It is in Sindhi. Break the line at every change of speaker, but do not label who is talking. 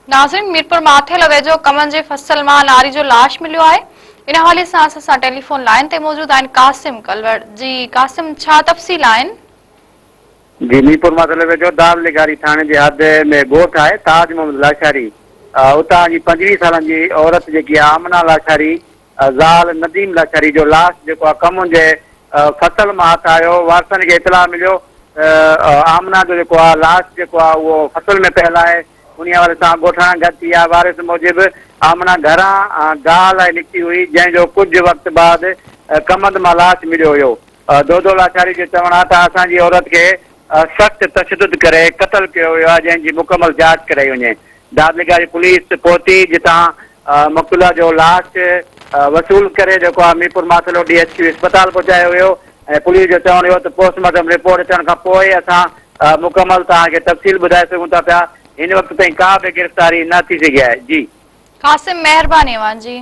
ناظرين ميرپور ماٿيلو ويجهو ڪمن جي فصل مان ناري جو لاش مليو آهي ان حوالي سان اسان سان ٽيليفون لائين تي موجود آهن قاسم ڪلوڙ جي قاسم ڇا تفصيل آهن.
جي ميرپور ماٿيلو ويجهو دار لغاري ٿاڻي جي حد ۾ ڳوٺ آهي تاج محمد لاشاري اتان جي 25 سالن جي عورت جيڪي آهي آمنه لاشاري زال نديم لاشاري جو لاش جيڪو آهي ڪمن جي فصل مان هٿ آيو وارثن کي اطلاع مليو ته آمنه جو جيڪو آهي لاش جيڪو آهي اهو فصل ۾ پيل آهي انهي حوالي سان ڳوٺاڻا گڏ ٿي ويا. وارث موجب آمنه گهران گاهه لاء نڪتي هئي، جنهن جو ڪجهه وقت بعد ڪمند مان لاش مليو هيو. دودو لاشاري جو چوڻ آهي ته اسان جي عورت کي سخت تشدد ڪري قتل ڪيو ويو آهي، جنهن جي مڪمل جاچ ڪرائي وڃي. دادلگاري پوليس پهتي، جتان مقتوله جو لاش وصول ڪري جيڪو آهي Mirpur Mathelo D H Q اسپتال پهچايو ويو ۽ پوليس جو چوڻ هيو ته پوسٽ مارٽم رپورٽ اچڻ کان پوء اسان مڪمل توهان کي تفصيل ٻڌائي سگهون ٿا پيا، هن وقت تائين ڪا به گرفتاري نه ٿي سگهي آهي. جي.
قاسم مهرباني اوهان جي.